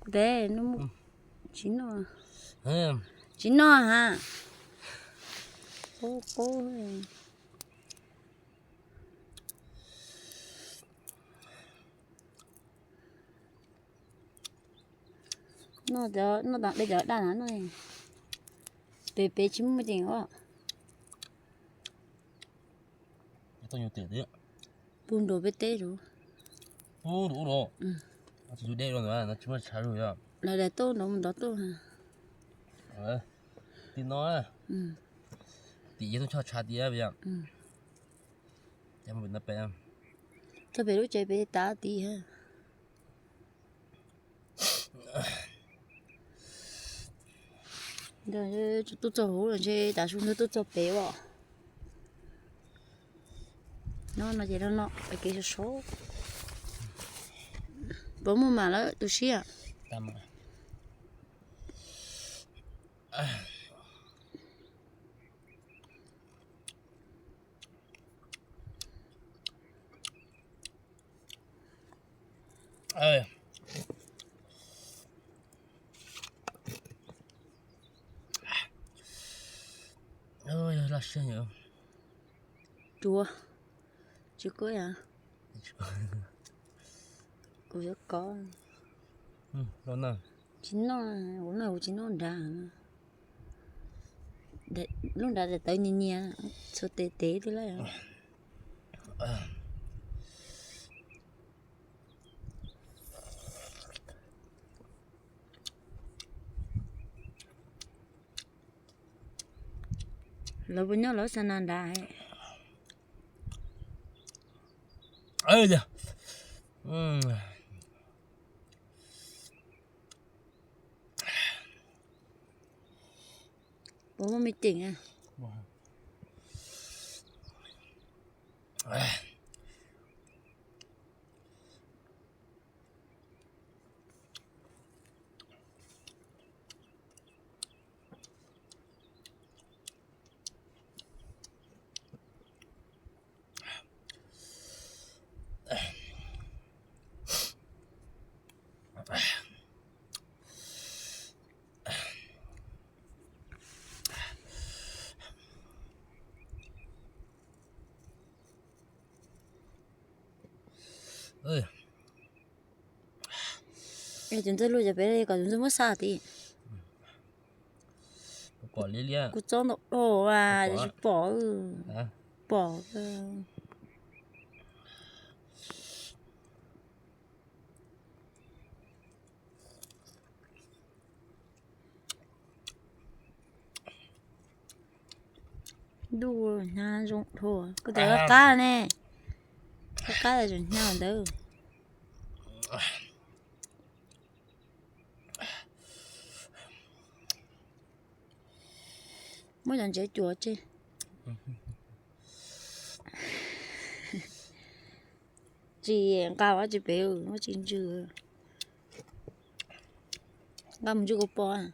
Ntev, tsis noj, tsis noj ha. Qub qub. Noj, noj tag dej cov daj na noj. Pem pem tsis muaj ceem os. Pug nrog peb teb lawm. Ub, ub los. Tsis tus dej no tsis muaj tshav lug yog. Lawv daim tauj nrov mus nrov tuaj. Tim no, tim yog tub choj tshav tiag. Txog pem lub tsev pem tav tid. Tuaj txog hauv los ntshe tav su ntawd tuaj txog pem os. No no ces no no kev sov sov. Puas muaj mam lawm tu siab? Laj siab. Tsuav, tsis kub yom. Kuv yuav kov. Tsis noj, kuv noj kuv tsis noj nrad. Lub nrad tawv nyias nyias, txhua tes tes twb lawm. Lawv puas nyob lawv xa na nrad? Puas muaj me ceem? Tus ntxawg luaj ces peb kom tus ntxawg muab xa tid. Kuv txob ntau dhau tsis pom, pom. Ntuj, hnyav zoo dhau, koj tus qab ne, koj qab tseem hnyav ntawd. Muab cov ntsev cuam tseg. Tsis nqa ua tsis pem, muab tsis ntsws. Nqa mus ntsws kuv pom.